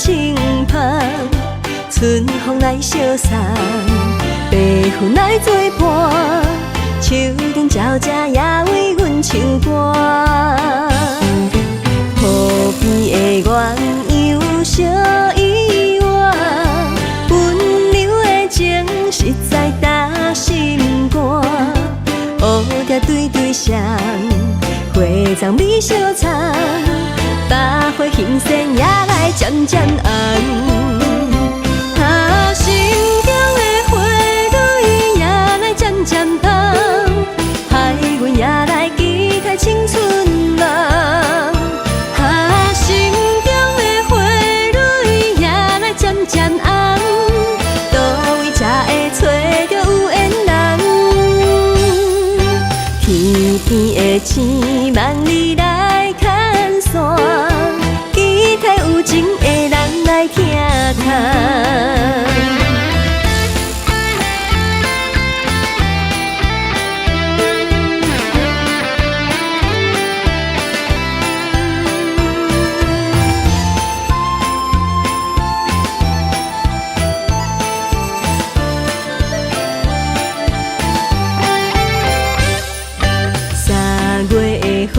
清芳，春風來相送，白雲來做伴，樹頂鳥隻也為阮唱歌。河邊的鴛鴦相依偎，溫柔的情實在打心肝。烏蝶對對雙，花叢美相摻，百花新鮮也來漸漸紅。啊，心中的花蕊也來漸漸芳，海阮也來期待青春夢。啊，心中的花蕊也來漸漸紅，佗位才會揣著有緣人？天邊的星，萬里來牽線，期待有情的人來疼疼。三月的風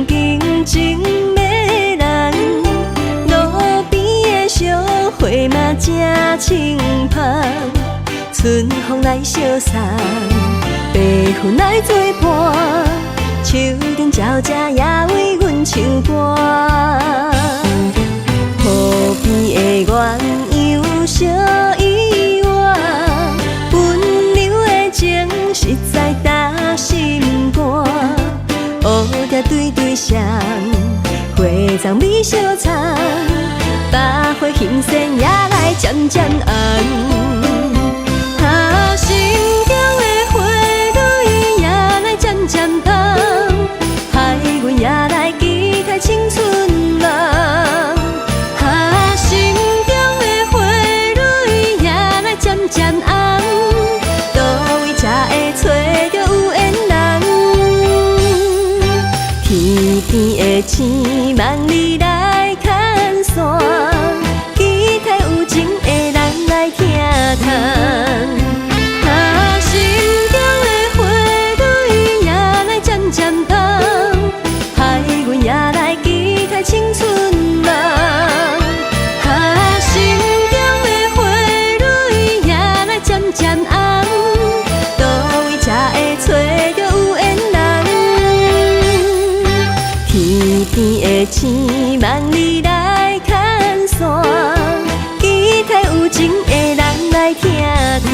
景真迷人，路邊的小花嘛正清芳，春風來相送，白雲來做伴，樹頂鳥隻也為阮唱歌。河邊的鴛鴦相依偎，溫柔的情實在打心肝。烏蝶對對雙，花叢美相摻，百花新鮮也來漸漸紅。啊，心中的花蕊也來漸漸芳，海阮也來期待青春夢。啊，心中的花蕊也來漸漸紅，佗位才會揣著有緣人？天邊的星，萬里來牽線，期待有情的人來疼疼。啊，心中的花蕊也來漸漸芳，海阮也來期待青春夢。啊，心中的花蕊也來漸漸紅，佗位才會揣著有緣人？天邊的星，萬里來牽線，期待有情的人來疼疼。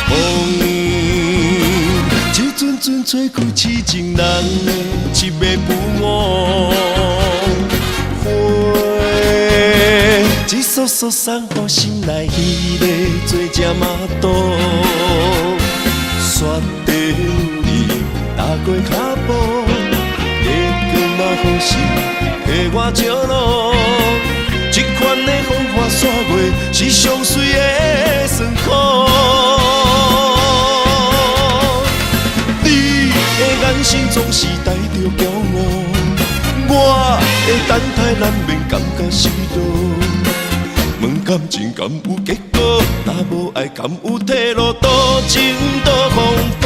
風一陣陣吹開痴情人的一个不误，花一束束送予心內彼个做只马肚，雪地有你踏過跤步，月光嘛好心替我照路，這款的風花雪月是上媠的酸苦。你的眼神總是帶著驕傲，我的等待難免感覺失落。問感情敢有結果？若無愛敢有退路？多情多風波。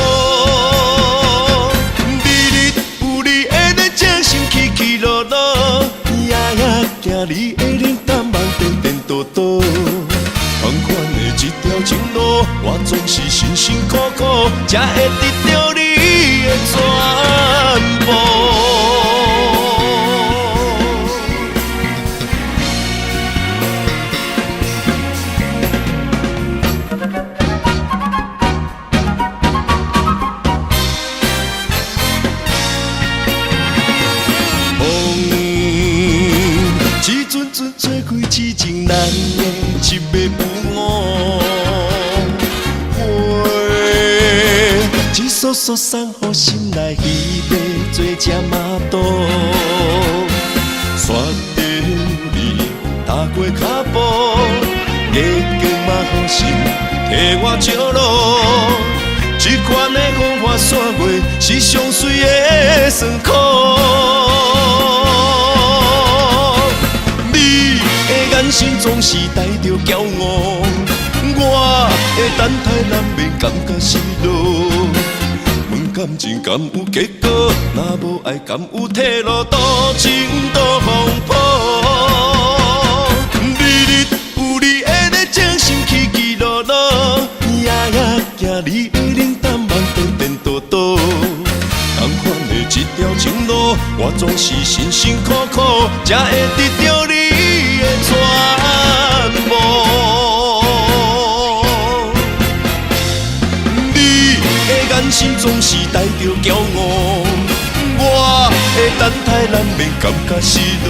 日日有你的熱情，心起起落落，夜夜行你的冷淡夢顛顛倒倒。同款的這條情路，我總是辛辛苦苦，才會得著你的全部。咱的一个不误。花，一束束送予心内彼个做这马肚。煞著你踏过脚步，月光嘛予心替我照路。这款的风花雪月是上媠的酸苦。你的眼神总是帶著驕傲，我的等待難免感覺失落。問感情敢有結果？若無愛敢有退路？多情多風波。日日有你的咧精神起起落落，夜夜行你的冷淡夢顛顛倒倒。仝款的這條情路，我總是辛辛苦苦，才會得著你的全部。你的眼神總是帶著驕傲，我的等待難免感覺失落。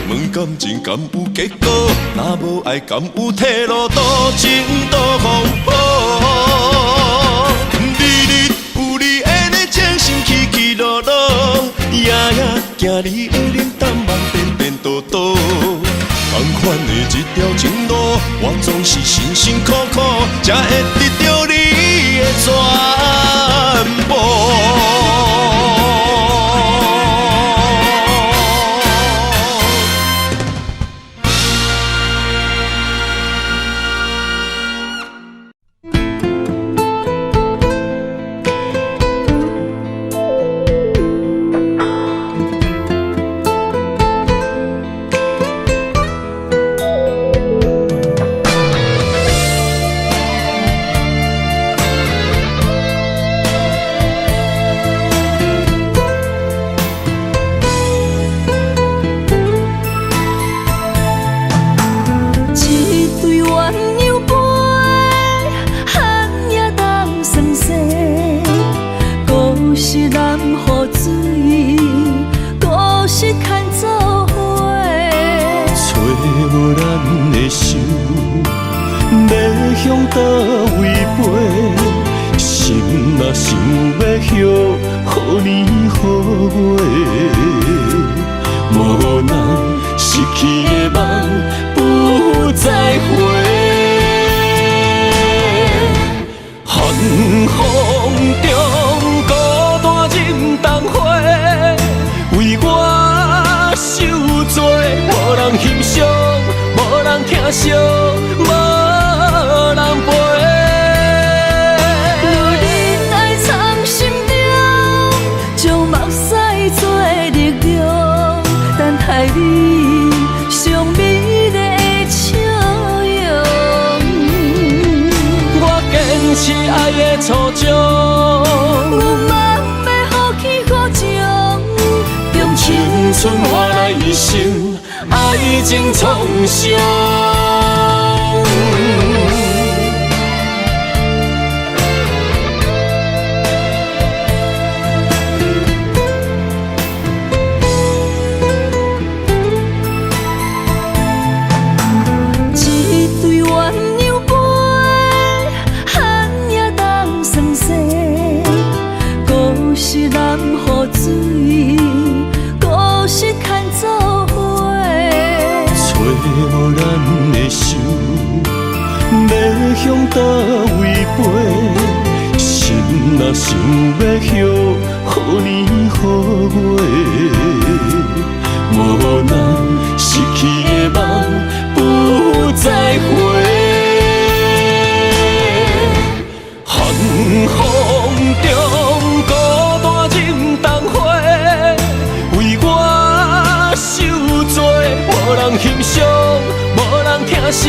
問感情敢有結果？若無愛敢有退路？多情多風波。日日有你的咧精神起起落落，夜夜行你的冷淡夢顛顛倒倒。仝款的這條情路，我總是辛辛苦苦，才會得著你的全部。一對鴛鴦飞，寒夜冬霜雪，孤是南湖水，孤是牵做伙。揣無咱的手，欲向佗位飛？心若想欲予予年予月，無奈失去的夢不再回。寒風中孤單忍冬花，為我受罪，無人欣賞，無人疼惜，無人陪。留忍愛藏心中，將目屎做力量，等待你上美麗的笑容。我堅持愛的初衷，阮夢欲予起予情，用青春換來一生愛情創傷。一對鴛鴦飛，寒夜冬霜雪，孤是南湖水，孤是牽做伙。揣無咱的手，欲向佗位飛？心若想欲予予年予月，無奈失去的夢不再回。寒風中孤單忍冬花，為我受罪，無人欣賞，無人疼惜，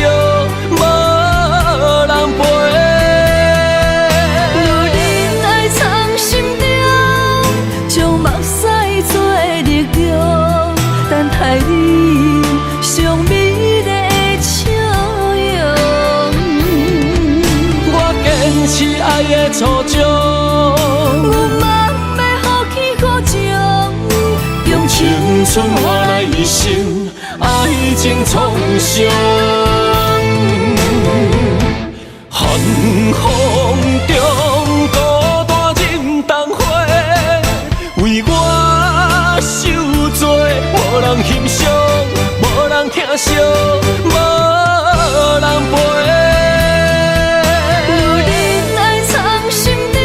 無人陪。留忍愛藏心中，將目屎做力量，等待你上美麗的笑容。我堅持愛的初衷，阮夢欲予起予情，用青春換來一生愛情創傷。寒風中孤單忍冬花，為我受罪，無人欣賞，無人疼惜，無人陪。留忍愛藏心中，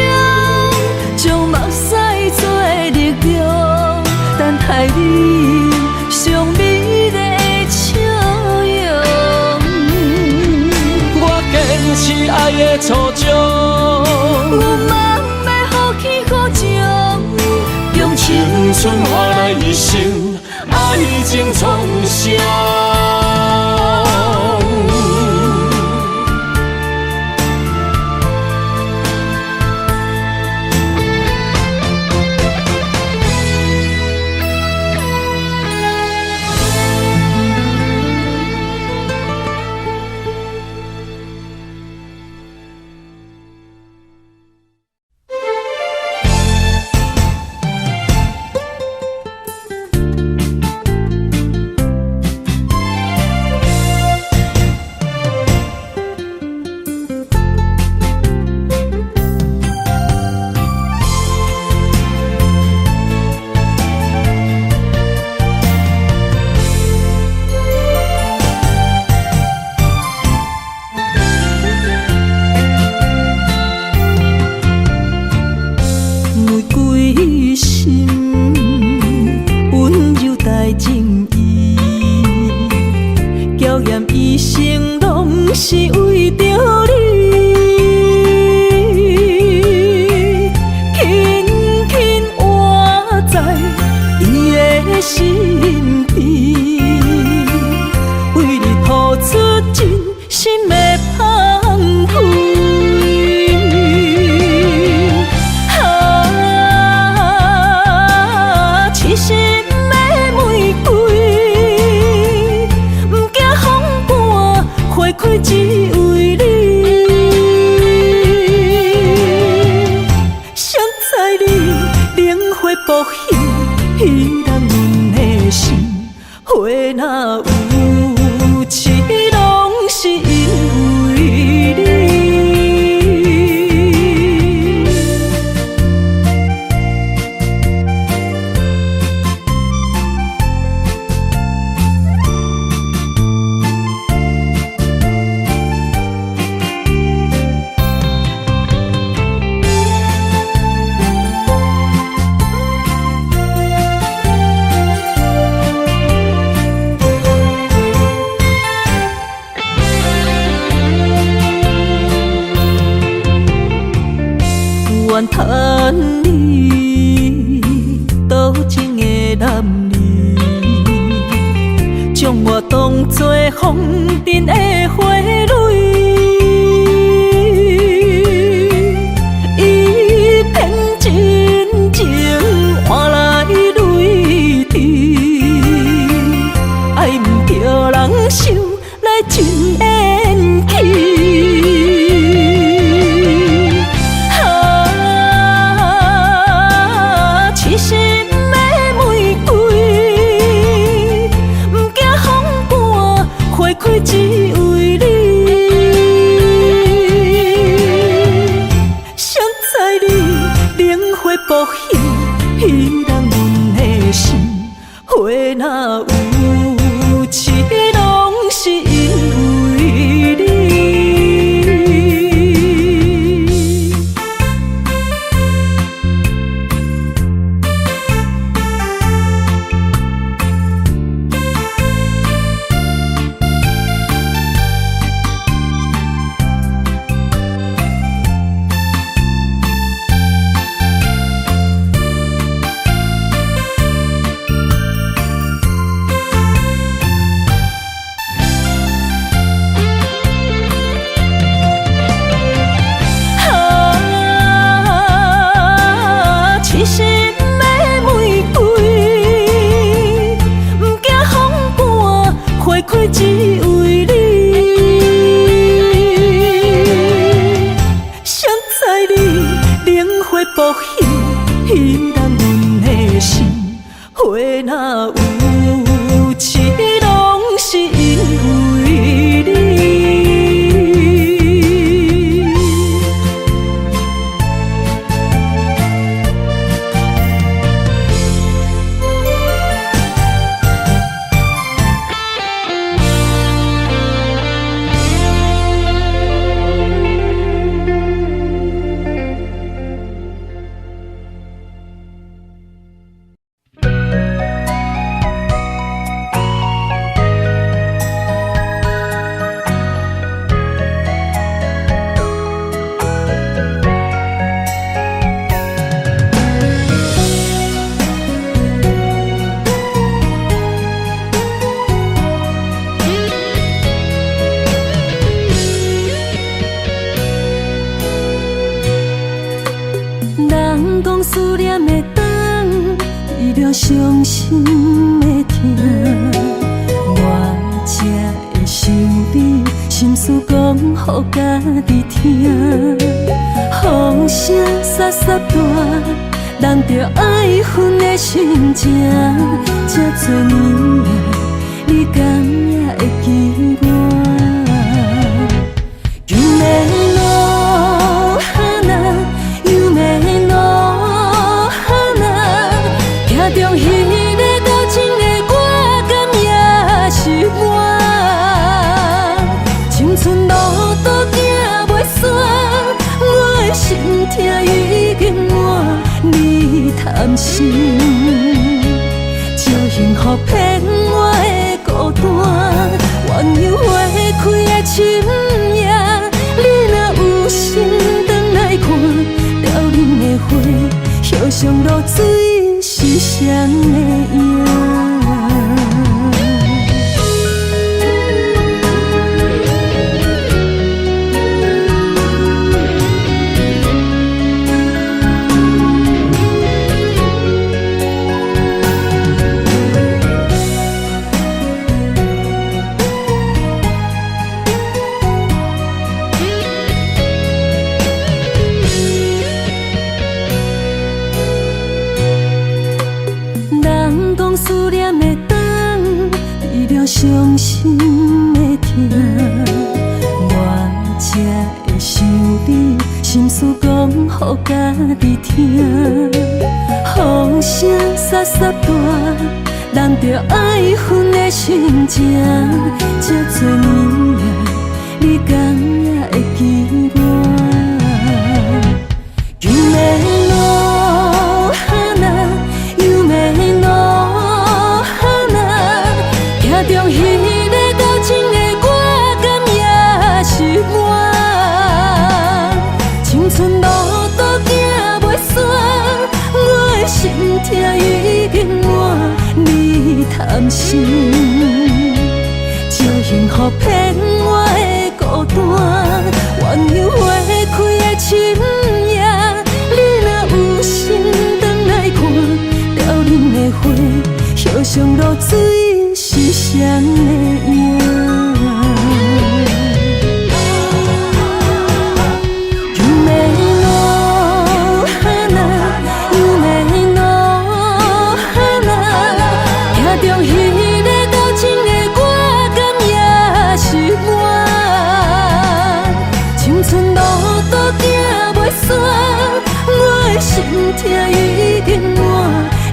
將目屎做力量，等待你上美麗的笑容。我堅持愛的初衷，阮嘛欲予起予情，用青春換來一生愛情創傷。玫瑰心，溫柔帶情意，嬌艷一生攏是為著你，輕輕倚在伊的身邊，為你吐出真心的芳菲。啊，痴心的玫瑰，毋驚風寒，花開只為你。誰知你靈花薄幸，彼人阮的心，花若有痴，攏是因為你。怨叹你多情的男兒，將我當作風塵的花蕊，伊騙真情換來淚滴，愛毋著人想來真緣起。啊，痴心的玫瑰，毋驚風寒，花開只為你。誰知你靈花薄幸，彼人阮的心，花若有痴，攏是因為你。啊，痴心的玫瑰，毋驚風寒，花開只為你。誰知你靈花薄幸，彼人阮的心，花若有痴，攏是傷心的疼，我才會想你，心事講予家己聽。風聲沙沙大，人著愛恨的心情，這多年啊，你敢也會記我？夢の花，夢の花，行著彼个多情的我，敢也是我？青春路途行袂煞，我的心痛已經滿，你貪心，笑幸福騙我的孤單，鸳鸯花開的深夜，你若有心轉來看，凋零的花，葉上露水是誰的影？人講思念的冬，治療傷心的疼，我才會想你，心事講予家己聽。風聲沙沙大，人著愛恨的心情，這多年啊，你敢也會記我？夢の花，夢の花，行著彼个多情的我，敢也是我？青春路途行袂煞，我的心痛已經滿，你貪心，笑幸福騙我的孤單，鸳鸯花開的深夜，你若有心轉來看，凋零的花，葉上露水是誰的影？夢の花，夢の花，行著彼个多情的我，敢也是我？青春路途行袂煞，我的心痛已經滿，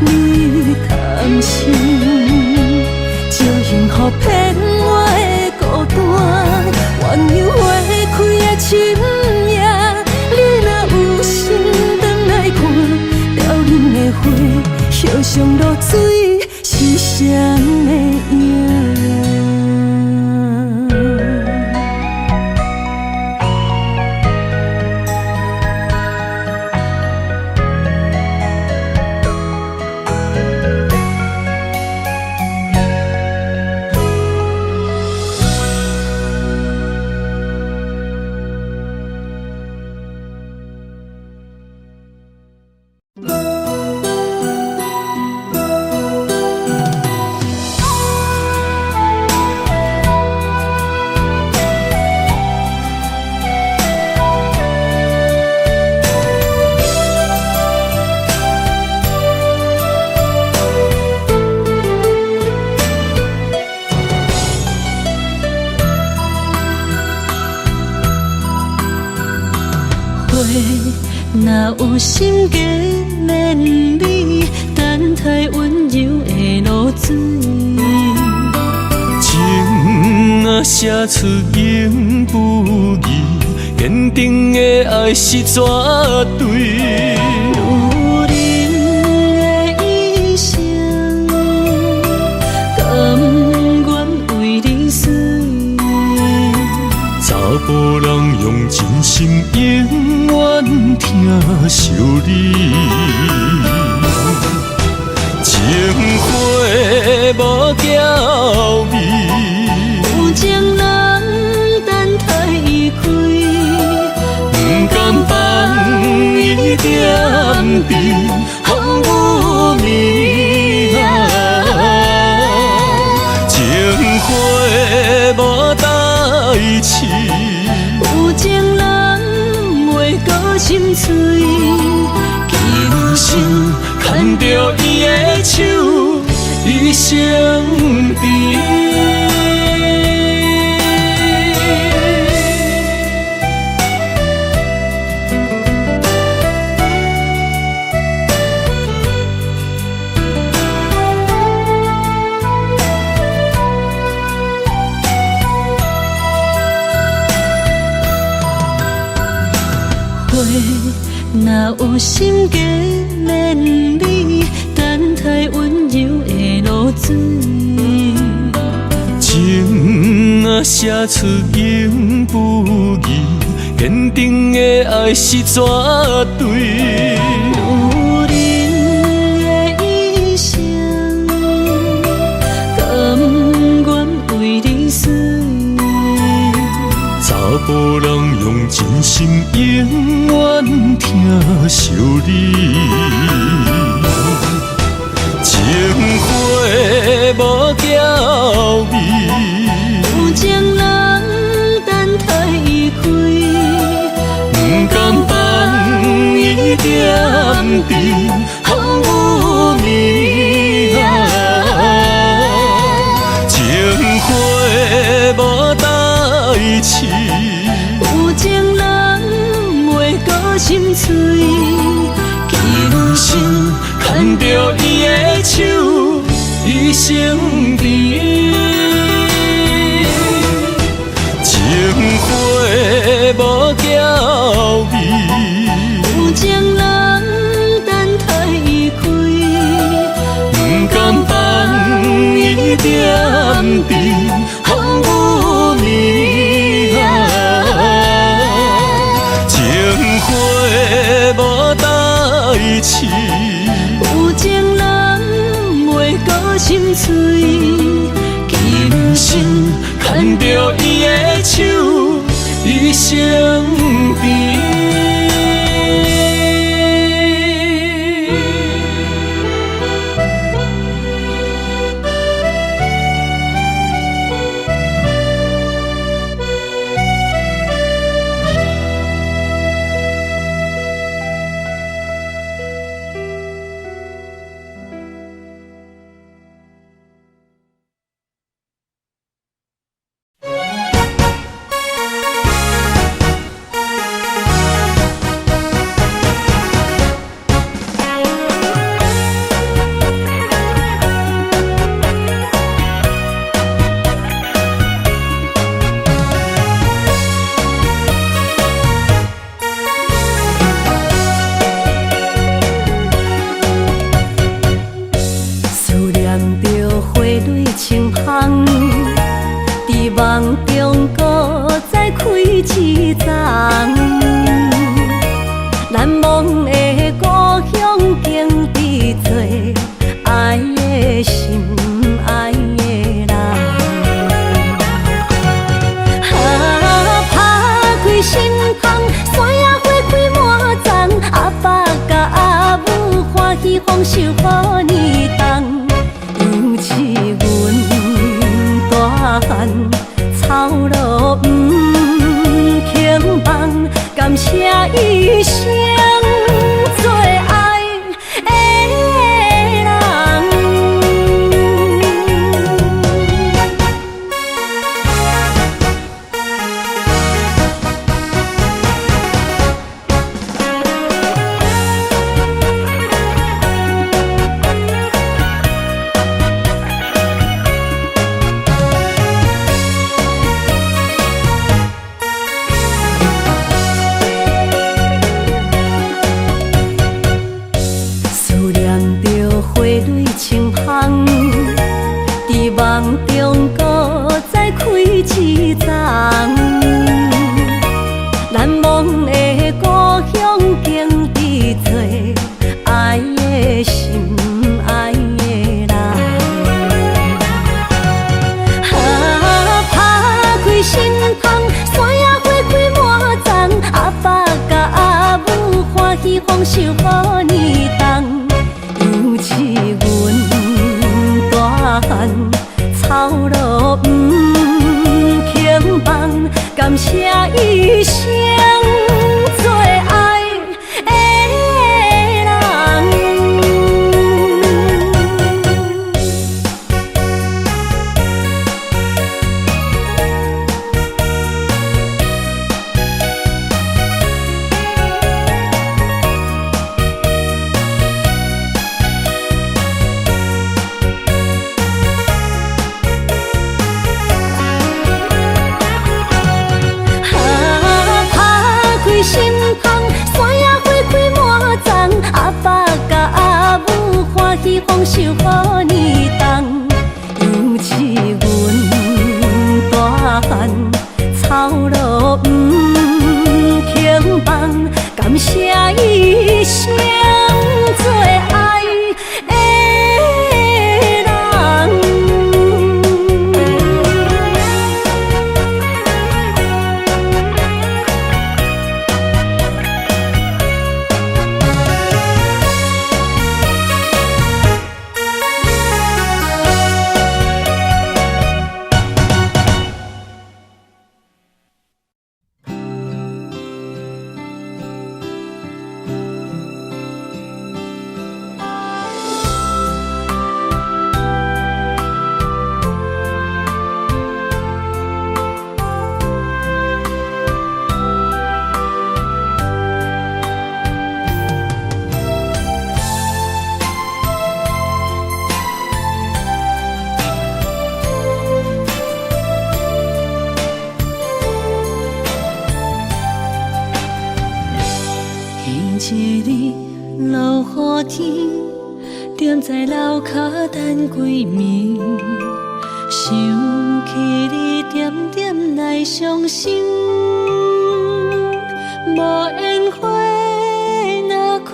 你貪心，笑幸福騙我的孤單，鸳鸯花開的深夜，你若有心轉來看，凋零的花，葉上露水是誰的影？花若有心加免你，等待溫柔的露水。情若寫出永不移，堅定的愛是絕對。女人的一生，甘願為你死。查埔人用真心永遠疼惜你。情花無嬌美，有情人等待伊開，不甘放伊踮佇風雨暝。無代誌。有情人袂閣心碎，今生牽著伊的手，一生甜。花若有心加勉你，等待溫柔的露水。情若寫出永不移，堅定的愛是絕對。有人的一生，甘願為你死。查埔人用真心永遠疼惜你，情花無嬌美。有情人等待伊開，不甘放伊踮佇風雨暝。情花無代誌。有情人袂閣心碎，今生牽著伊的手，一生甜。情花無嬌美。有情人等待伊開，不甘放伊踮佇風雨暝。情花無代誌。有情人袂閣心碎，今生牽著伊的手，一生甜。思念著花蕊清芳，佇夢中閣再開一叢。難忘的故鄉景致多，愛的心，愛的人。啊，拍開心窗，山野花開滿叢，阿爸佮阿母歡喜豐收予年冬。尤其阮大漢，操勞毋肯放，感謝伊生做愛的人。落雨天，踮在樓跤等幾暝，想起你點點來傷心。無緣花若開，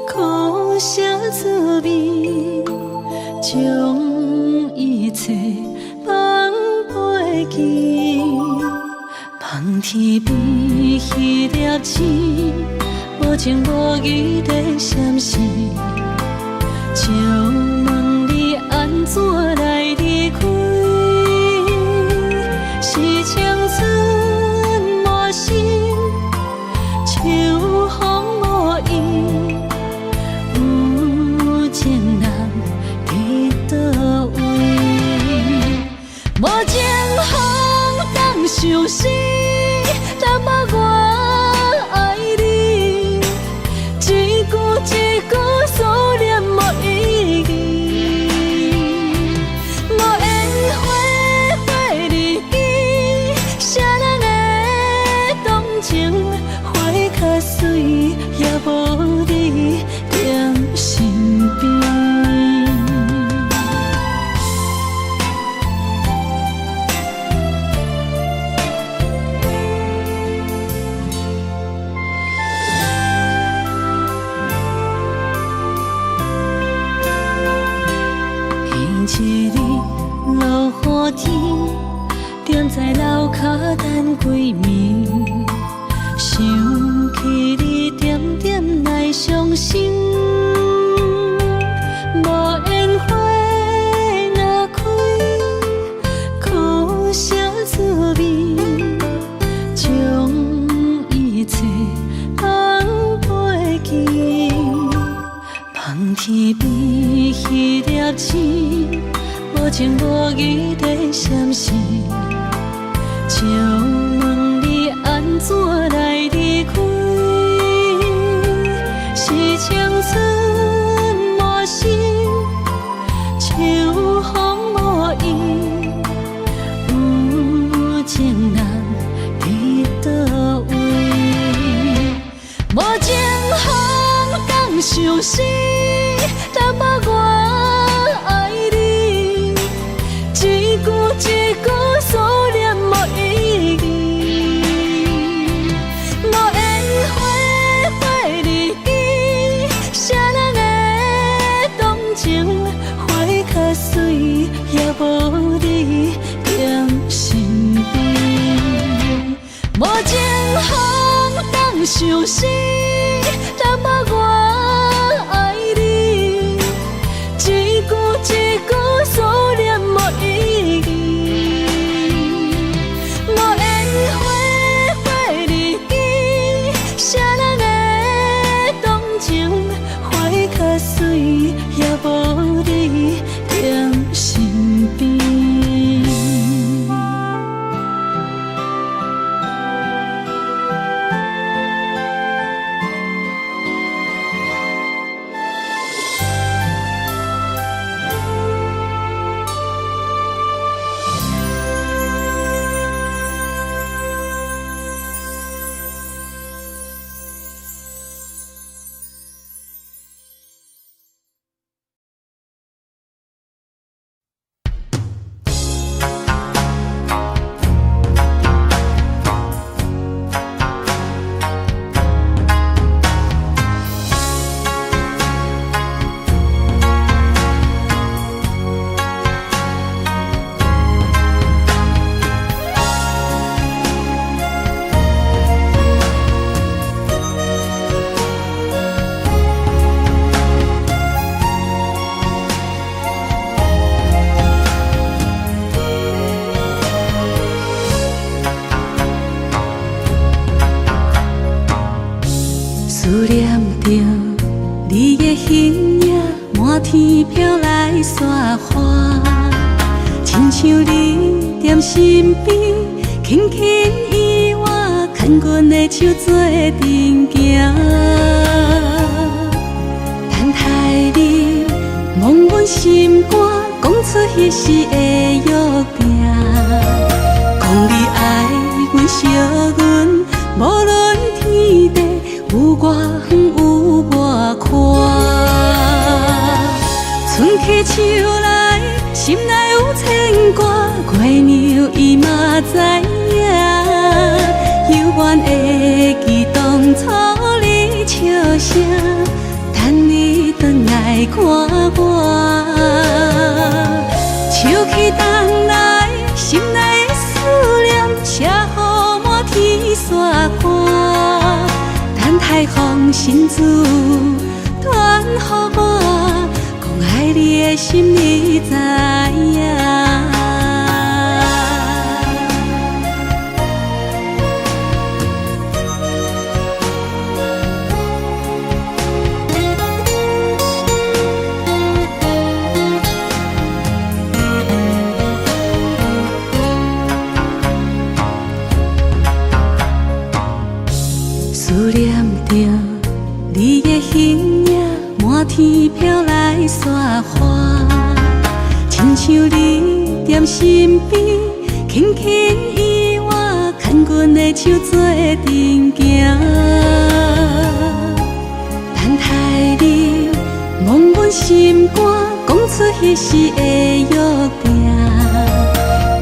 苦啥滋味？將一切放袂記。望天邊彼粒星，無情無義地閃逝。借問你按怎來離開？是青春滿身，秋風無意，有情人佇佗位？無情風當相思，淡薄我愛你，一句一句思念無意義。無緣花花日記，誰人會動情？花較水，也無你踮身邊。彼一日落雨天，踮在樓跤等幾暝，想起你點點來傷心。無緣花若開，苦啥滋味？將一切放袂記。望天邊彼粒星，無情無義地閃逝。借問你按怎來離開？是青春滿身，秋風無意，有情人佇佗位？無情風當相思，淡薄我愛你，一句一句思念無意義。無緣花花日記，誰人會動情？花較水，也無你踮身邊。無情風當相思，淡薄我愛你，一句一句思念無意義。無緣花花日記，誰人會動情？花較水，也無你踮身邊。思念著你的形影，滿天飄來雪花，親像你踮身邊，輕輕伊我牽阮的手做陣行。等待你摸阮心肝，講出彼時的約定，講你愛阮惜阮，無論天地有偌遠有偌伊嘛知影，犹原會記當初你笑聲，等你轉來看我。手起東來，心內的思念，寫予滿天雪花。等待風信子傳予我，講愛你的心你知影。思念著你的形影，滿天飄來雪花，親像你踮身邊，輕輕伊我牽阮的手做陣行。等待你摸阮心肝，講出彼時的約定，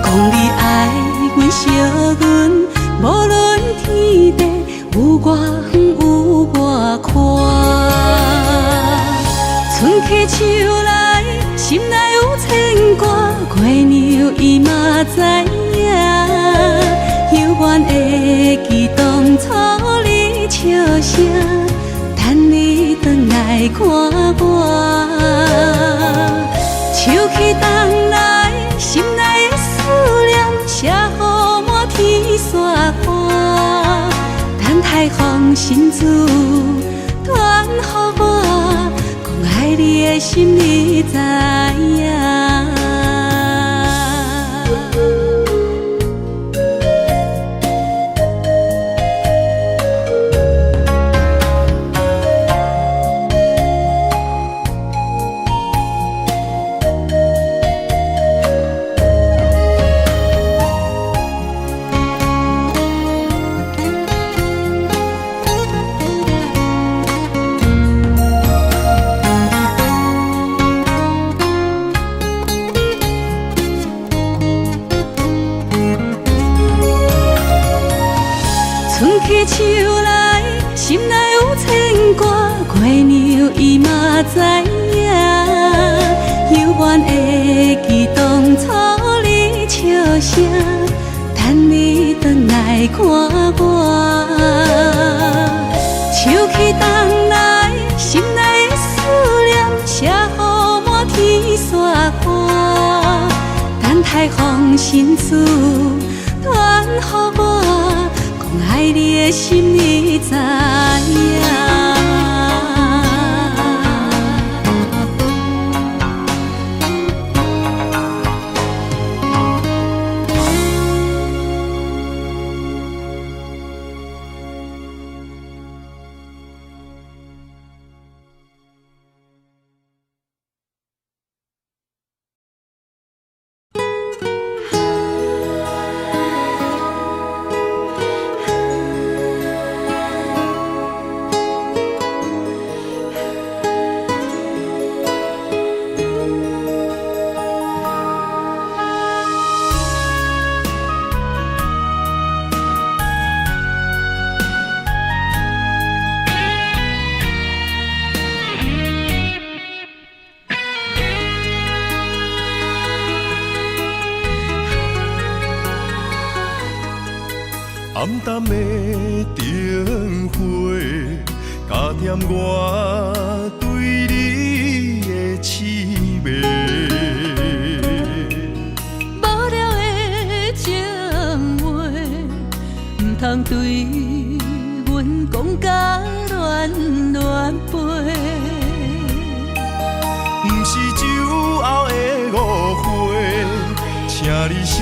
講你愛阮惜阮，無論天地有偌遠有偌寬。春去秋來，心內有牽掛，月娘伊嘛知影，猶原會記當初你笑聲，等你轉來看我。手起東來，心內的思念，寫予滿天雪花。等待風信子傳予我，講愛你的心你知影。春去秋來，心內有牽掛，月娘伊嘛知影，猶原會記當初你笑聲，等你轉來看我。手起東來，心內的思念，寫予滿天雪花。等待風信子傳予我，講愛你的心你知影。暗淡的燈火，加添我對你的痴迷。無聊的情話，毋通對阮講甲亂亂飞。毋是酒後的誤會，請你相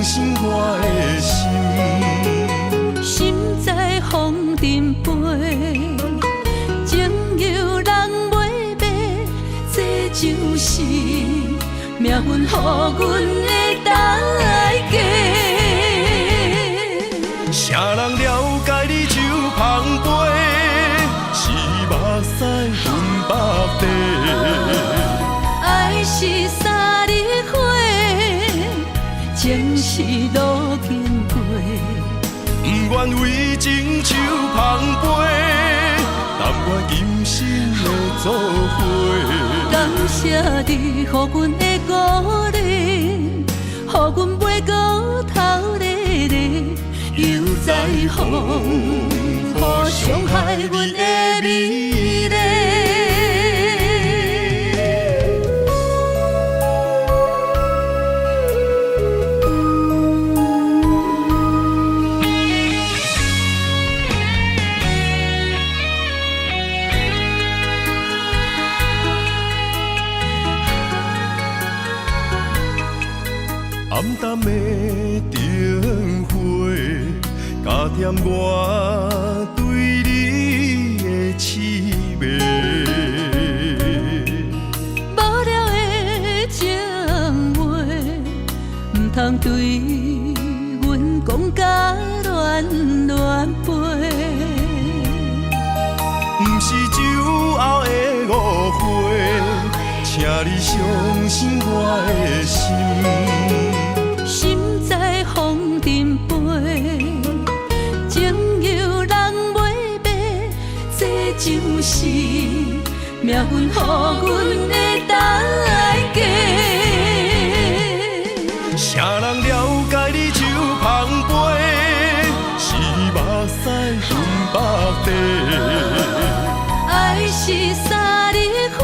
信我的心。心在風中飛，情由人袂卖，這就是命運予阮的代價。誰人了解你手捧杯，是目屎分百地。愛是三日花，情是是路經過。不願為情手捧杯，甘願今生的做伙。感謝你予阮的鼓勵，予阮袂閣頭咧咧，猶在風雨傷害阮的美麗。暗淡的燈火，加添我對你的痴迷。無聊的情話，毋通對阮講甲亂亂飞。毋是酒後的誤會，請你相信我的心。心在風塵飛，情由人袂迷，這就是命運予阮的代價。誰人了解你手捧杯，是目屎吞腹底。愛是三日花，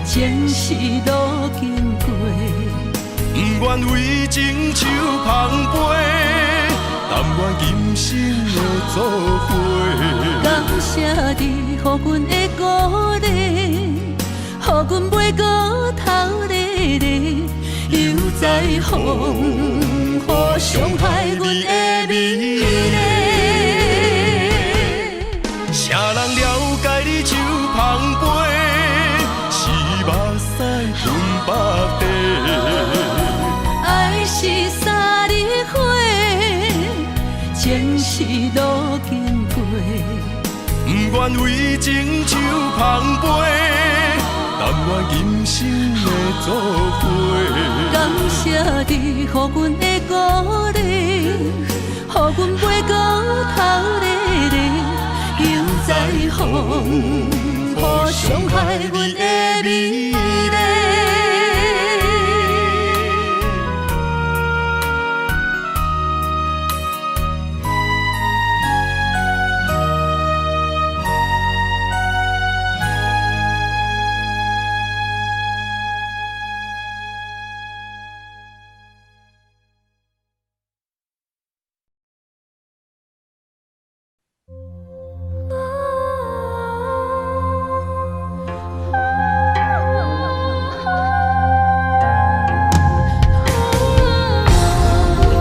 情是路經過。不願為情手捧杯，甘願今生的做伙。感謝你予阮的鼓勵，予阮袂閣頭咧咧，猶在風雨傷害阮的美麗。誰人了解你手捧杯，是目屎吞腹底。愛是三日花，情是路經過。不願為情手捧杯，甘願今生的做伙。感謝你予阮的鼓勵，予阮袂閣頭咧咧，猶在風雨傷害阮的美麗。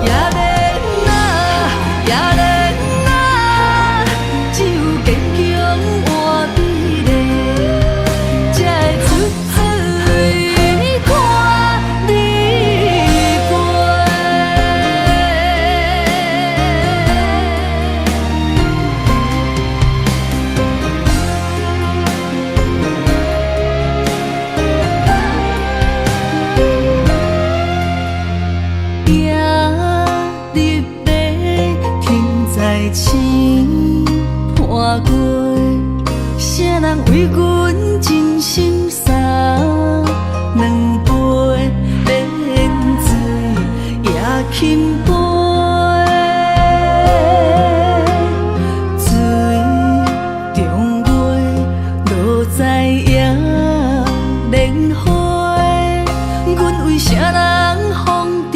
夜莲啊，夜莲啊，只有坚强换美丽，才会出水看你过。行入马，停在青伴月，啥人為阮真心送兩杯免醉也轻杯？水中月，落在野莲花，阮為啥人風塵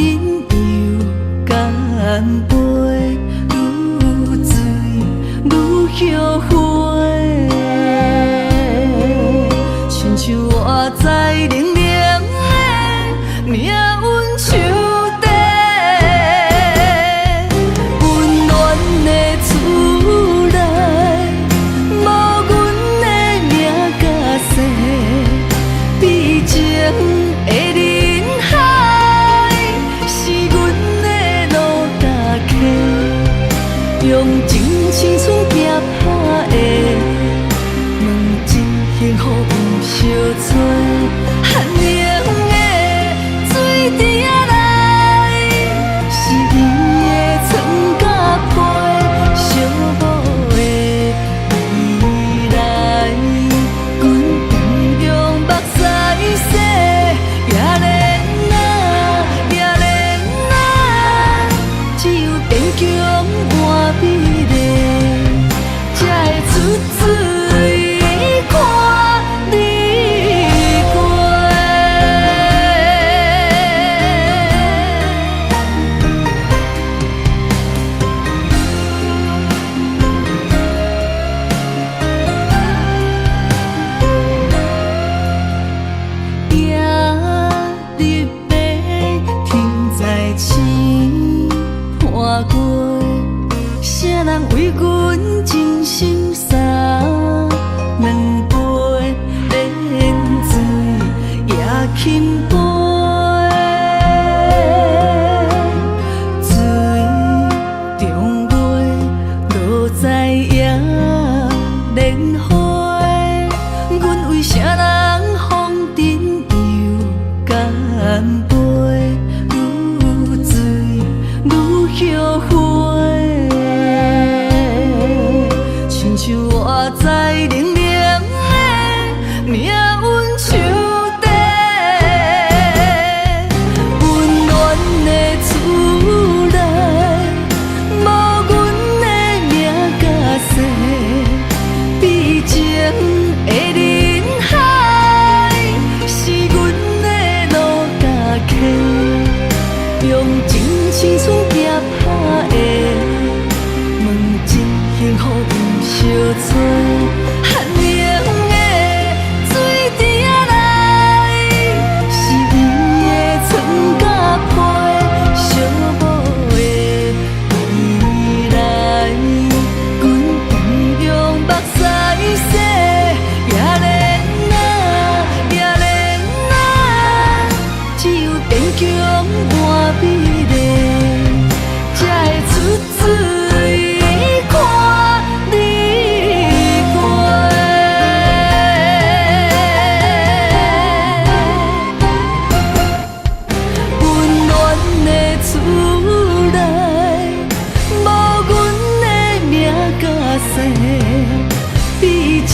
又干杯？愈醉愈後悔，親像活在冷冷的命運樹底，溫暖的厝內，無阮的名甲姓，悲情的人海，是阮的路搭客，用真青春拼打的，问真幸福毋相揣，寒冷的水池仔內，欣杯。水中月，落在野蓮花。阮為啥人風塵又乾杯？愈醉愈後悔，親像我在冷冷的命運樹底，溫暖的厝內，無阮的名佮姓，悲情的人海，是阮的路佮溪，用真青春拼打的，问真幸福毋相揣。寒冷的水池仔內，是伊的床佮被，寂寞的未來，阮毋用目屎洗。也免啊，也免啊，只有堅強換美麗，才會出水看你過。溫暖的厝內，無阮的名佮姓，悲情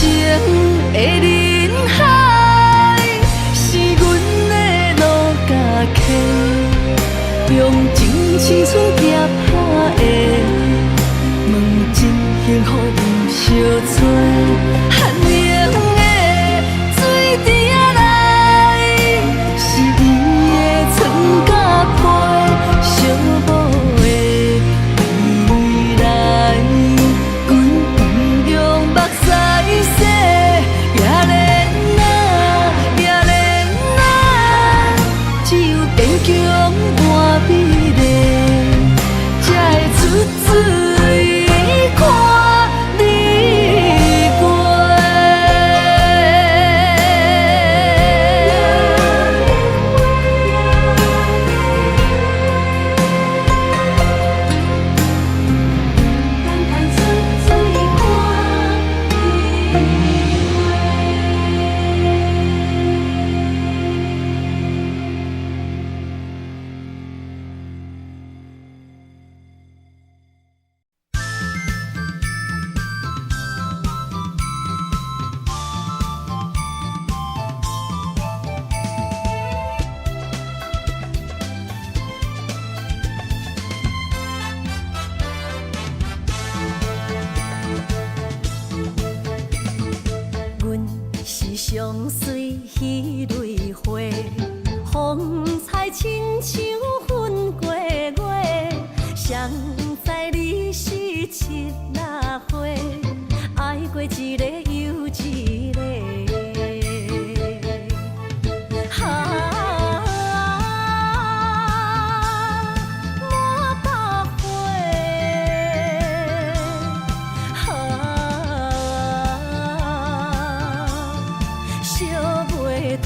的人海，是阮的路佮溪，用真青春拼打的，問真幸福毋相揣。寒冷的水池仔內，是伊的床佮被，寂寞的未來，阮毋用目屎洗。也免啊，也免啊，只有堅強換美麗，才會出水看你過。等待出水看你過。阮是上水彼蕊花，風采親像粉過月。誰知你是七仔花，愛過一個又一個。啊，滿腹花，啊，燒袂褪。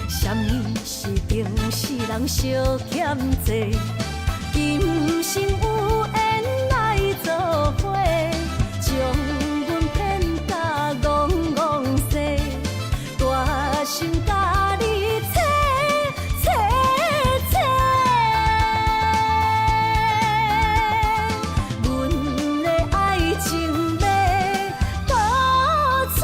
啥物是情死人相欠債？今生有緣來做伙，將阮騙甲戇戇西，大心共你切切切。阮的愛情欲倒揣。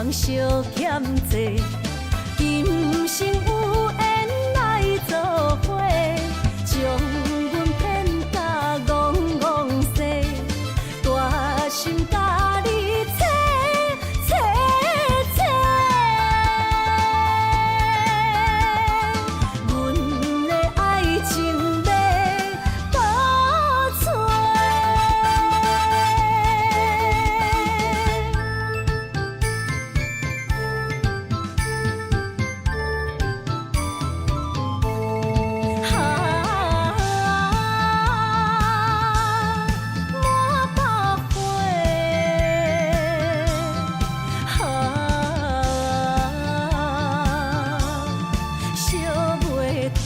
人相欠債，今生有緣來做伙，將阮騙甲戇戇踅，大心共你切切切，阮的愛情欲倒揣。啊，满百花，啊，烧袂褪。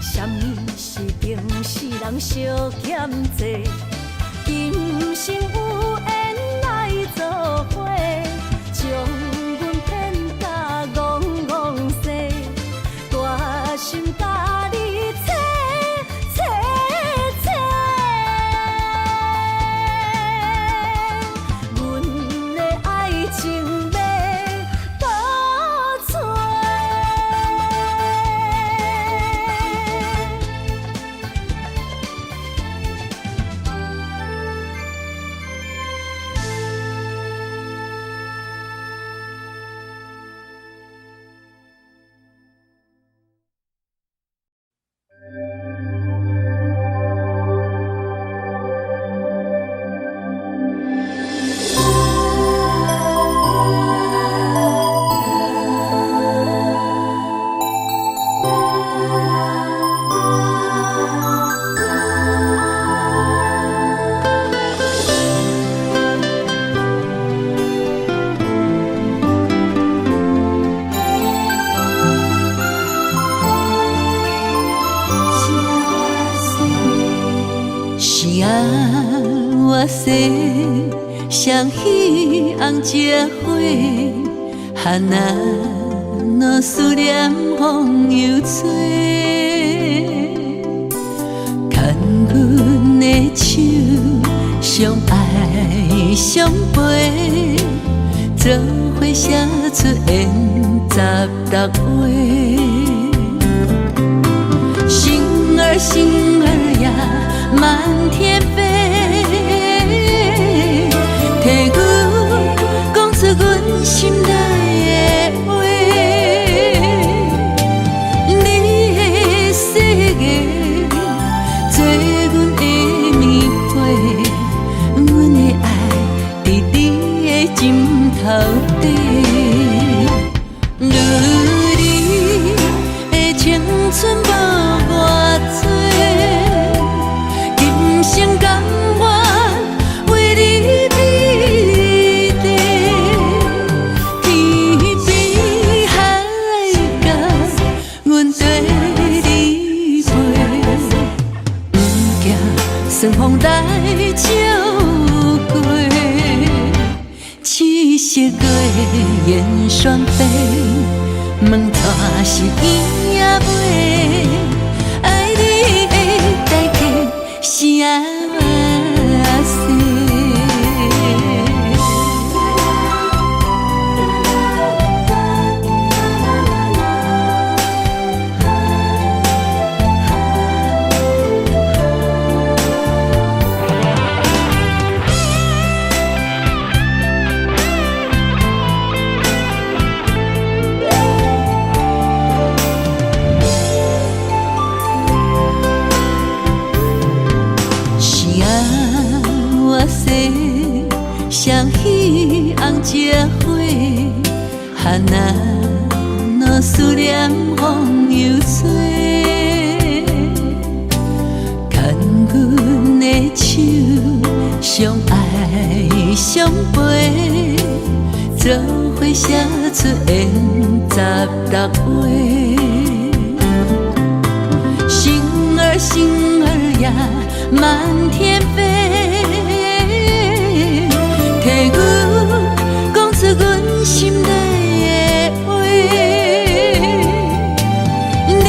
啥物是情死人相欠債？今生有緣來做伙，將阮騙甲戇戇踅，大心共你切切切，阮的愛情欲倒揣。是啊，我说双喜红石花，哈那诺思念風又吹，牽阮的手，相愛相陪，做伙寫出緣十六話。星兒星兒呀，滿天飛，替阮講出阮心內的話。你的誓言做阮的棉被，阮的愛佇你的枕頭底。女兒的青春無偌濟，今生甘願為你比地，天邊海角，阮綴你飛，毋驚順風來照過。七色月燕雙飛，問帶是圓仔尾，愛你的代價是按怎勢？是啊，我說雙喜紅石花，哈那諾思念風又吹，牽阮的手，相愛相陪，做伙寫出緣十六話。星兒星兒呀，滿天飛，替阮講出阮心內的話。你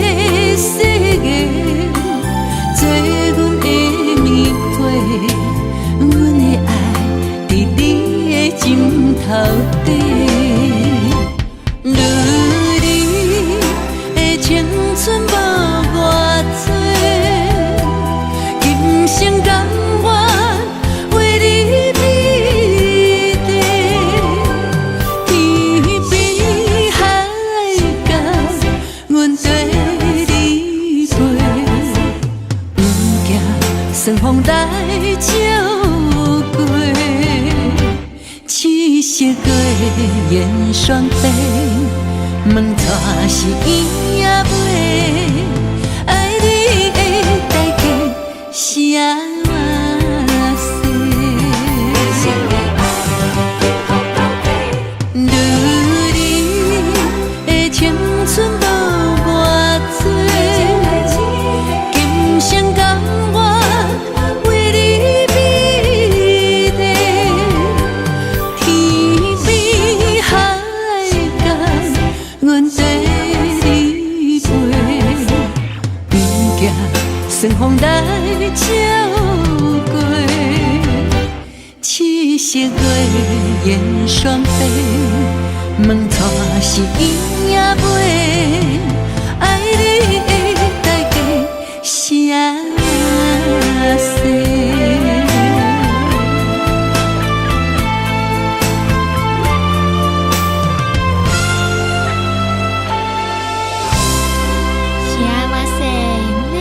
的誓言做阮的棉被，阮的愛。順風來照過。七色月燕雙飛，問娶是伊也袂？愛你的代價是按怎勢？女人的青春無偌濟，今生甘願為你美麗。天邊海角，阮綴你飛，偏驚順風來照過。七色月燕雙飛，問娶是伊也袂？愛你的代價是按怎勢？幸せね。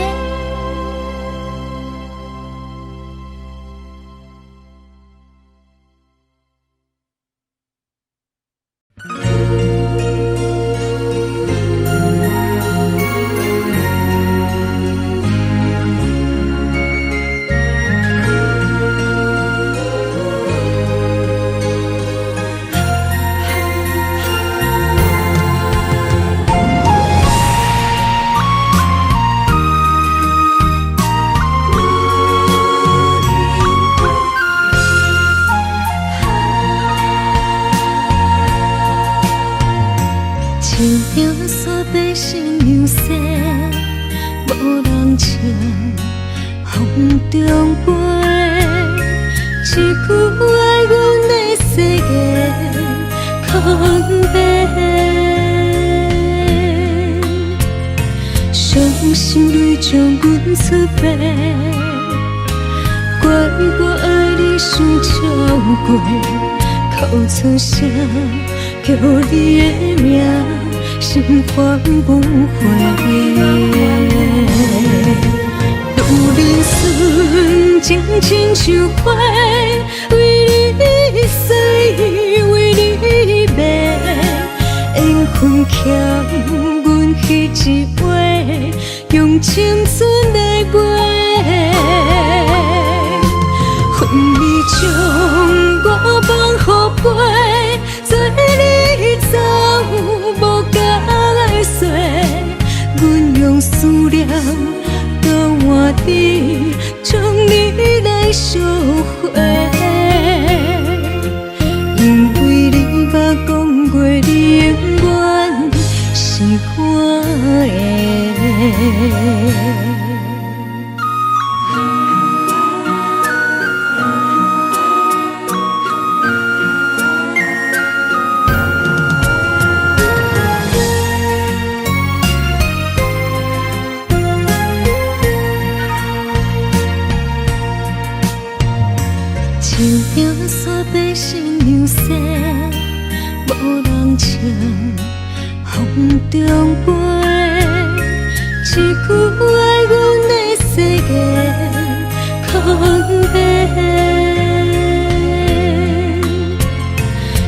情命煞变新娘婿，無人唱，風中飛。一句愛阮的誓言空白，雙手淚將阮出賣，怪我愛你傷超過，哭出聲叫你的名，心煩不回。女人純情親像花，為你醉，為你迷，緣分欠阮彼一杯，用青春來賣。分你將我放予飛，做你走無解釋，阮用思念交換你，將你來贖回。因為你捌講過，你永遠是我的。情命煞變新娘婿，無人唱，風中飛。一句愛阮的誓言空白，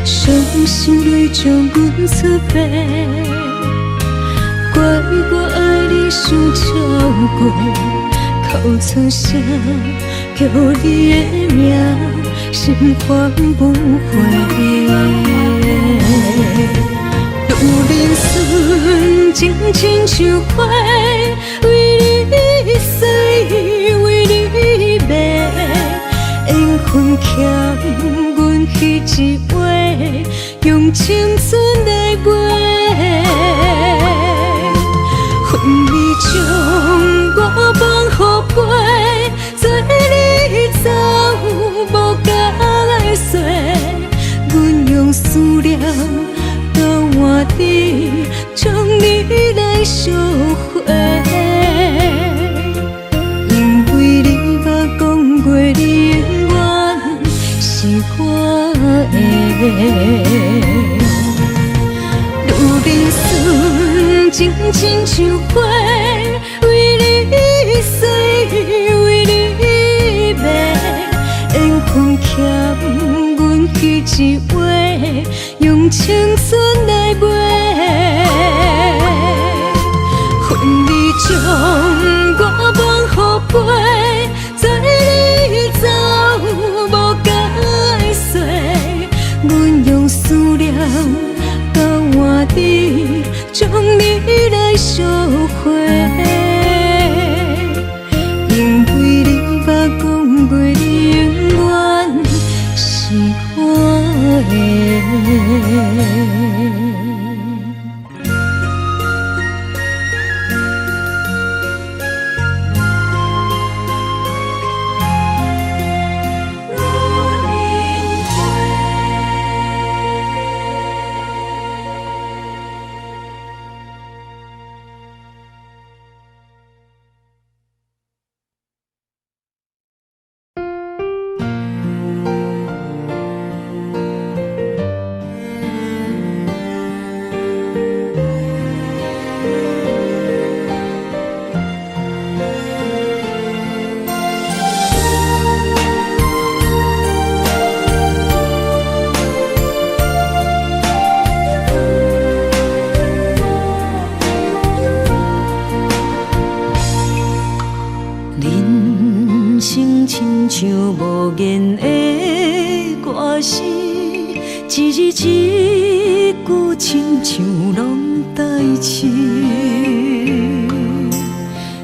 雙手淚將阮出賣，怪我愛你傷超過，哭出聲叫你的名，心煩不回。女人純情親像花，為你醉，為你迷，緣分欠阮彼一杯，用青春來賣。分你將我放予飛，做你走無解釋，阮用思念交換你，將你來贖回。是話，用青春來賣。恨你將我放予飛，載你走無解釋。阮用思念交換你，將你來贖回。因為你捌講過，你永遠是我的。人生親像無言的歌詞，一字一句親像攏代誌。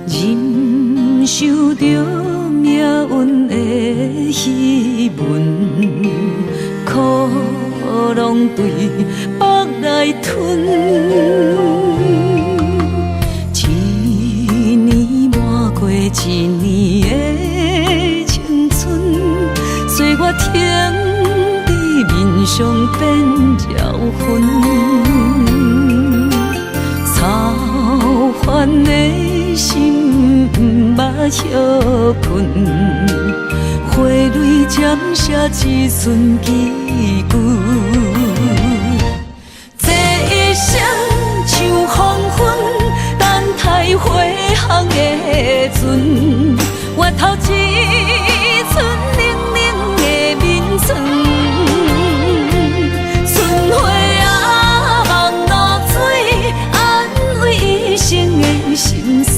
忍受著命運的戲文，苦攏對腹內吞。一年瞞過一年的青春，歲月停佇面上變招魂，操煩的心毋捌歇睏，花蕊針寫一寸祈求。這一生像黃昏，等待回航的船，回頭一寸冷冷的面床。春花啊，望露水，安慰一生的心酸，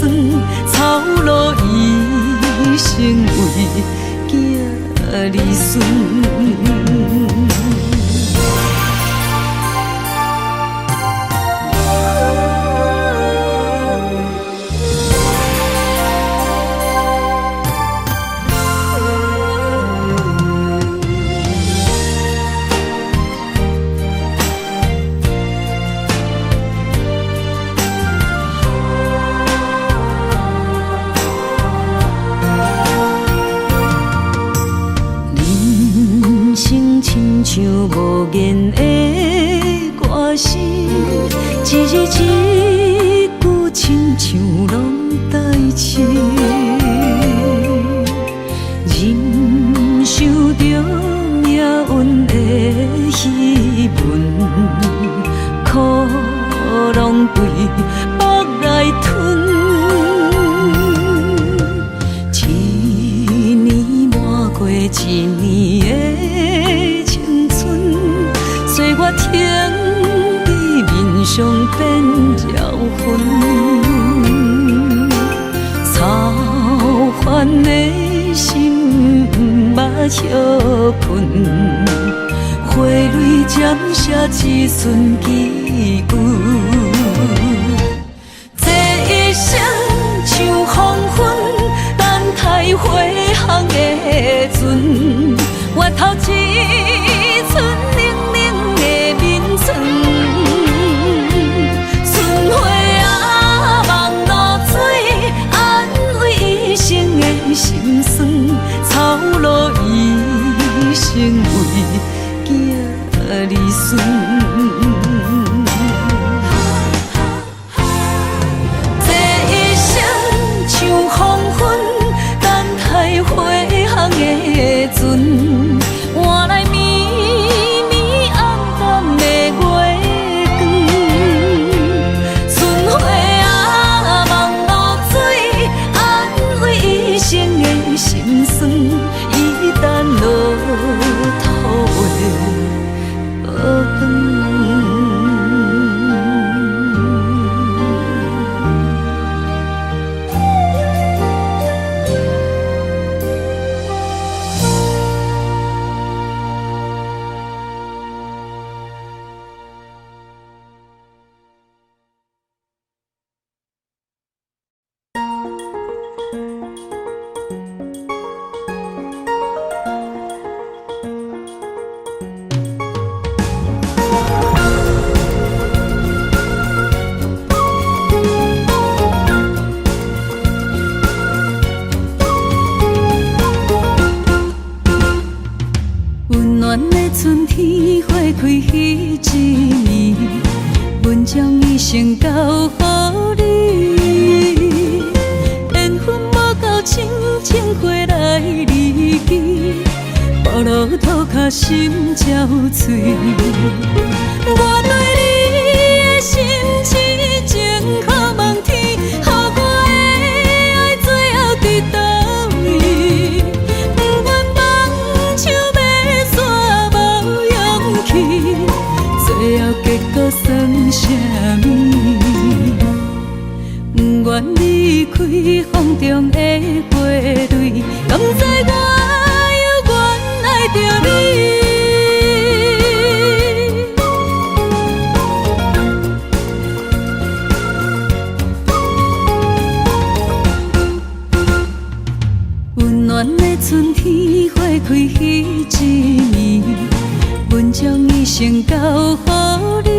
操勞一生為囝兒孫。人生親像無言的歌詞，一字一句親像攏代誌。忍受著命運的戲文，苦攏對腹內吞。一年瞞過一年的青春，歲月停佇面上變招魂，操煩的心毋捌歇睏，花蕊針寫一寸祈求。這一生像黃昏，等待回航的船，回頭一寸冷冷的面床。春花啊，望露水，安慰一生的心酸，操勞一生為囝兒孫。開彼一暝，阮將一生交予你。緣分無夠，深情花來離奇，暴露塗跤心焦脆。我對你的心痴情可望天，予我的愛最後佇佗位？不願放手欲散無勇氣，最後結果算啥物？不願離開風中的花蕊，敢知我猶原愛著你。溫暖的春天，花開彼一暝，阮將一生交予你。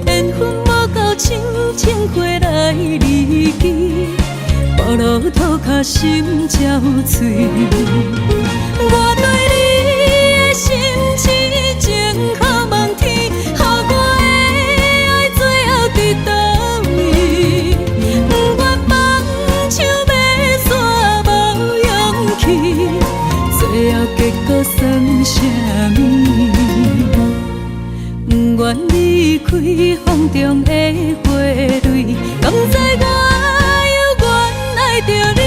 緣分無夠，深情花來離奇，暴露塗跤心焦脆。我對你的心痴情可望天，予我的愛最後佇佗位？不願放手欲散無勇氣，最後結果算啥物？不願離開風中的花蕊，敢知我猶原愛著你。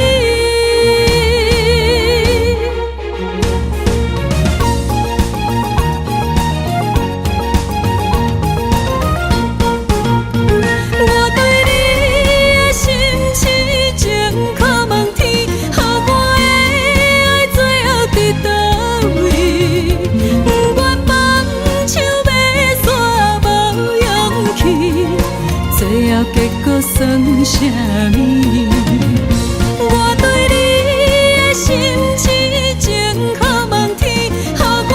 我對你的心痴情可望天，予我的愛最後佇佗位？不願放手欲散無勇氣，最後結果算啥物？我對你的心痴情可望天，予我的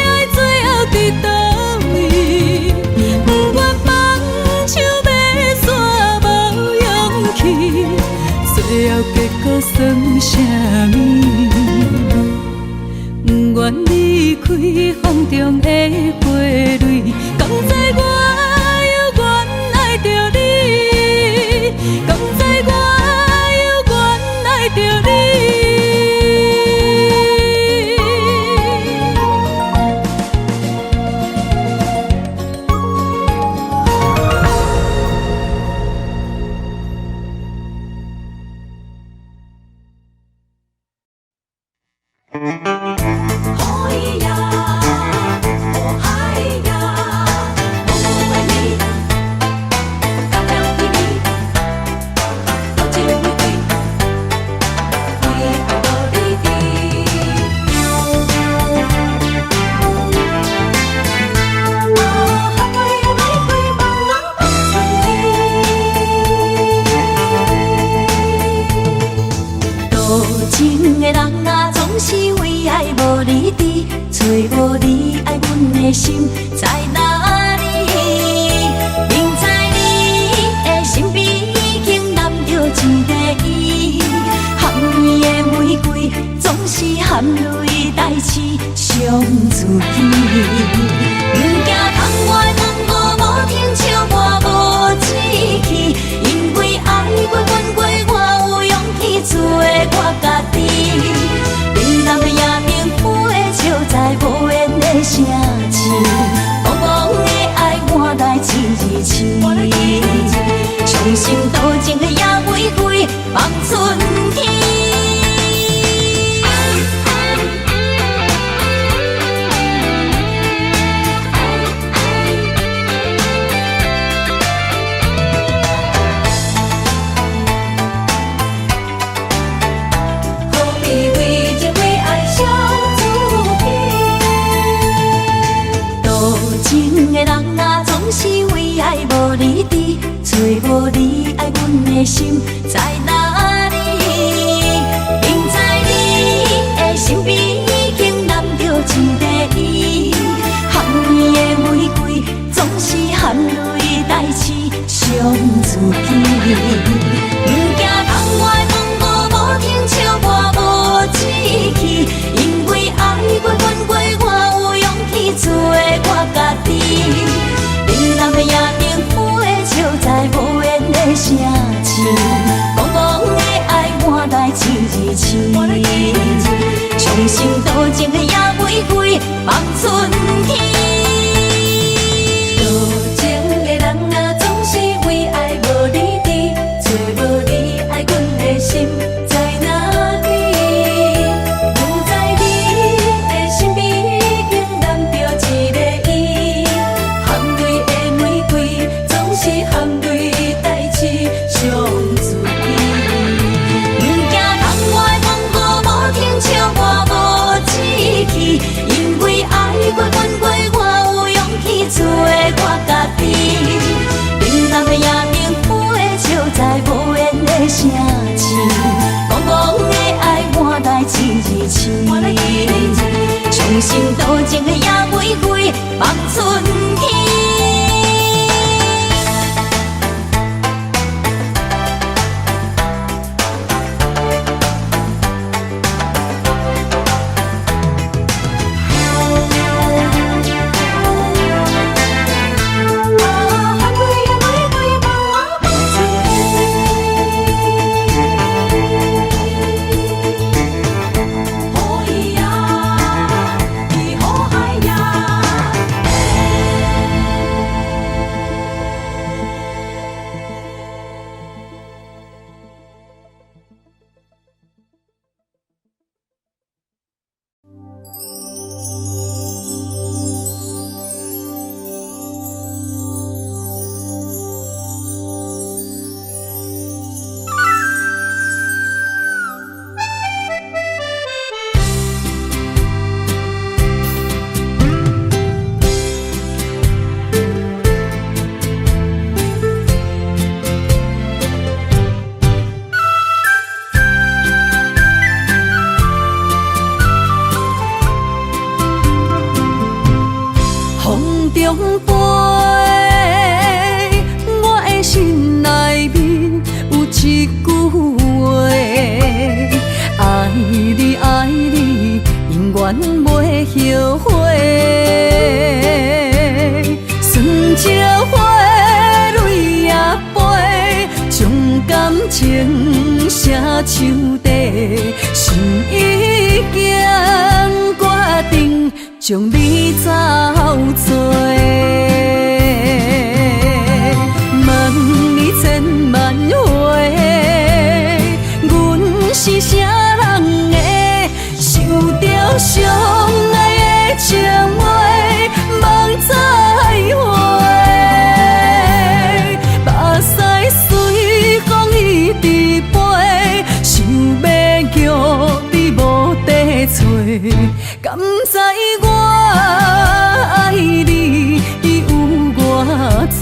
愛最後佇佗位？不願放手欲散無勇氣，最後結果算啥物？不願離開風中的花蕊，敢知我猶原愛著你？敢知我猶原愛著你？多情的人啊，總是為愛無理智，揣無你愛阮的心在哪裡？明知你的身邊已經攬著一個伊，含甜的玫瑰總是含淚代刺傷自己。不驚窗外風雨無停，笑我無志氣，因為愛過怨過，我有勇氣做我家己。美男的也並飛笑在無緣的城市，茫茫的愛換來一日痴，傷心多情的野玫瑰放春天。何必為情為愛傷自己？多情的人啊，總是為愛無理智，揣無你愛阮的心在哪裡？明知你的身邊已經攬著一個伊，含甜的玫瑰總是含淚代刺傷自己。不驚窗外風雨無停，笑我無志氣，因為愛過怨過，我有城市，怣怣的愛換來試一試，長生多情的野玫瑰放春天。多情的人啊，總是為愛無理智，揣無你愛阮的心在哪裡？不知你的身邊已經攬著一个伊，含淚的玫瑰總是含淚代志上水。不驚窗外風雨無停，笑我無志氣，因為愛過恨過，我有勇氣做我家己。冷淡的夜燈飛笑在無緣的城市，怣怣的愛換來試一試，長生多情的野玫瑰放春天。風中飛，我的心內面有一句話：愛你愛你，永遠袂後悔。酸石花，淚也飛，將感情寫樹底，心已經決定。將你走做，問你千萬回，阮是啥人的？想著相愛的情話，夢再回，目屎隨風一直飛，想欲叫你無地揣，敢知我愛你有偌濟？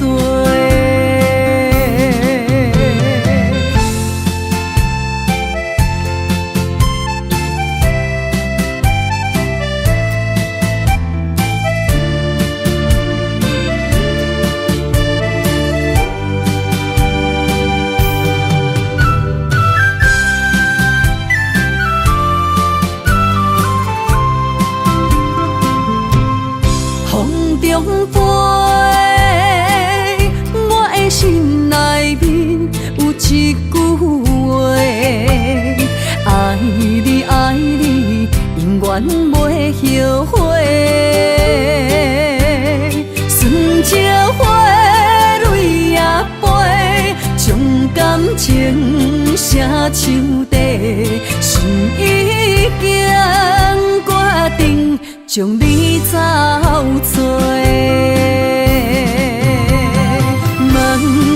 風中飛，我的心內面有一句話：愛你愛你，永遠袂後悔。酸石花，淚也飛，將感情寫樹底，心已經決定。將你走做，問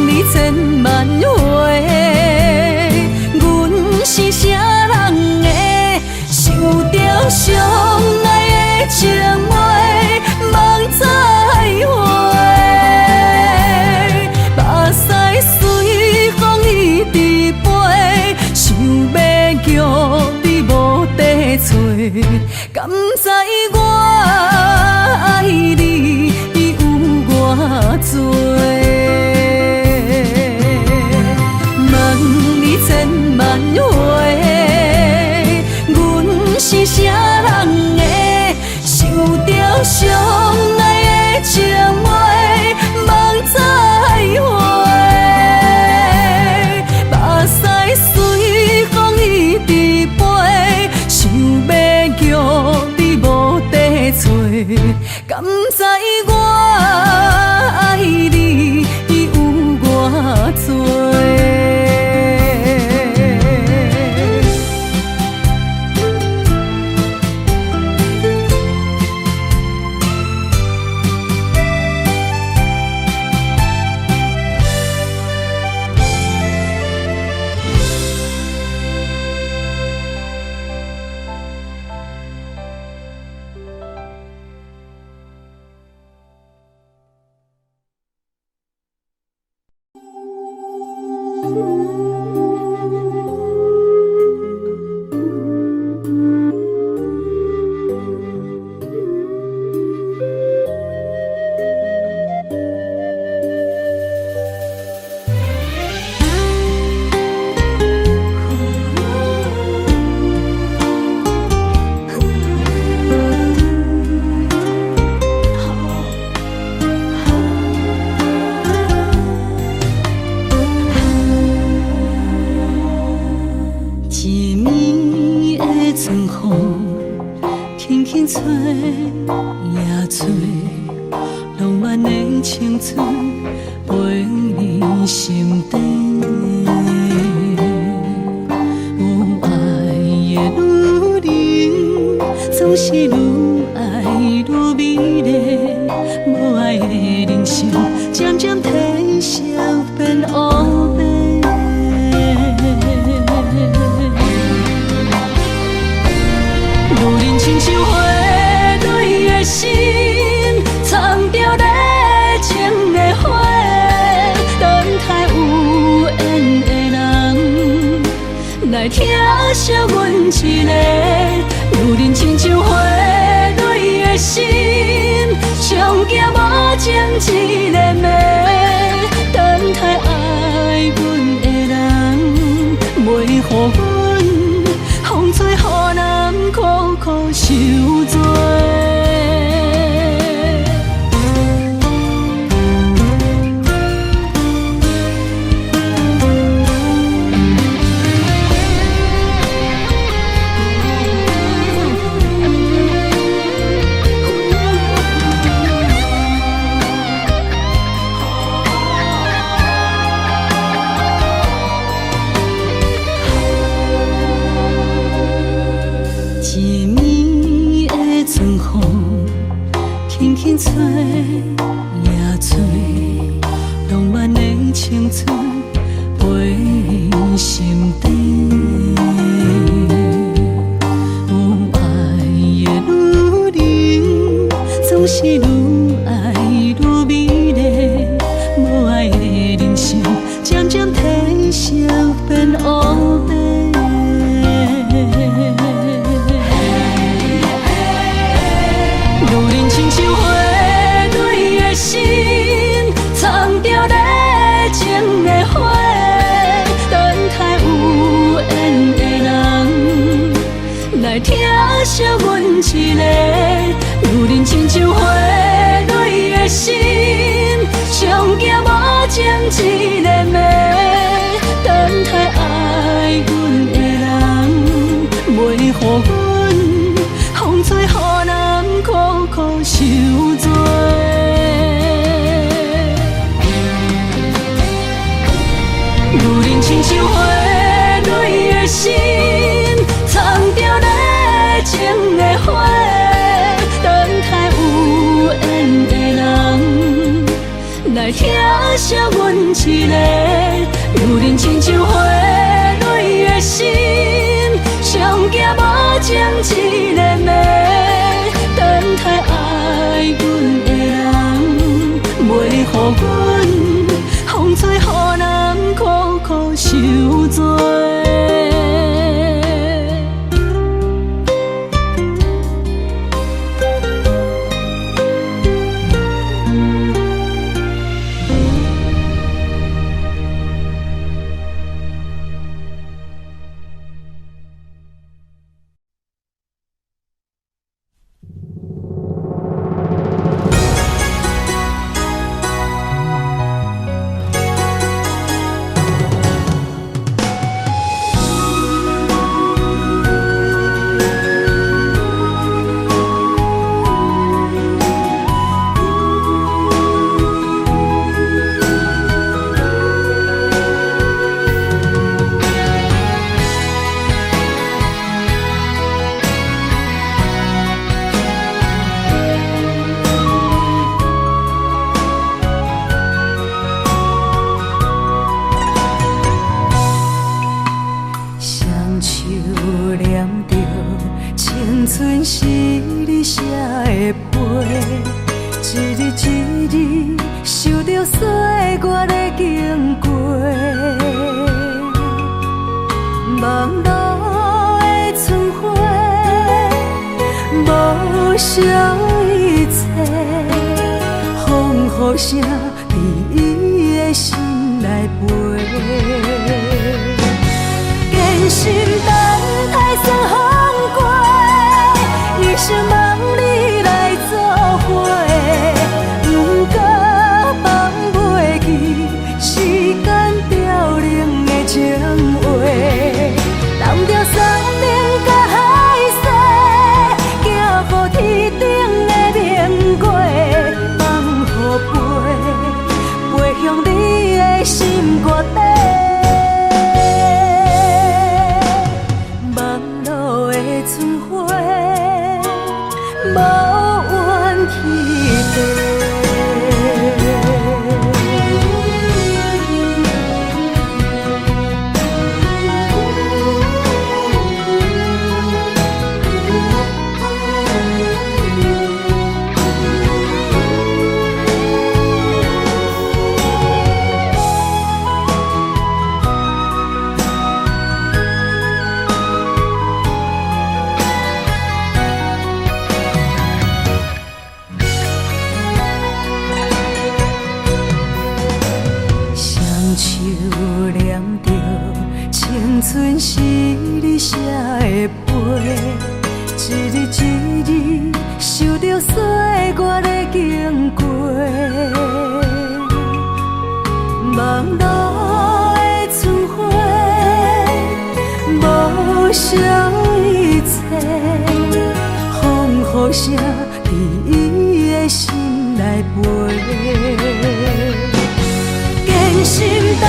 你千萬回，阮是啥人的？想著相愛的情話，夢再回，目屎隨風一直飛，想欲叫你無地揣，敢知我愛你有偌濟？問你千萬回，阮是啥人的？想著相愛的情話，夢再回，春風，輕輕吹呀吹，浪漫的青春飛離心底。有愛的女人，總是愈愛愈美麗；無愛的人生，漸漸褪色變烏白。女人親像花蕊的心，藏著熱情的火，等待有緣的人來疼惜阮一个。女人親像花蕊的心，上驚無情一个暝，等待愛阮的人，袂予阮風吹予人苦苦受罪。一暝的春風，輕輕吹呀吹，浪漫的青春飛心底。有愛的女人，總是愈愛愈美麗；無愛的人生，漸漸褪色變烏白。女人親像花蕊的心，藏著熱情的火，等待有緣的人來疼惜阮一個。女人親像花蕊的心，上驚無情一個暝，等待愛阮的人，袂予阮風吹予人苦苦受罪。女人親像花蕊的心，藏著熱情的火，等待有緣的人來疼惜阮一個。女人親像花蕊的心，上驚無情一個暝，等待愛阮的人，袂予阮風吹予人苦苦受罪。雙手念著青春是你寫的批，一字一字受著歲月的經過，網路的春花，無惜一切，風雨聲佇伊的心內飛。堅心等待算風過，一生望你來做伙，不過放袂記時間凋零的情話，擔著生命佮海。情是你寫的批，一字一字受著歲月的經過。網路的春花，無惜一切，風雨聲佇伊的心內飛。堅心等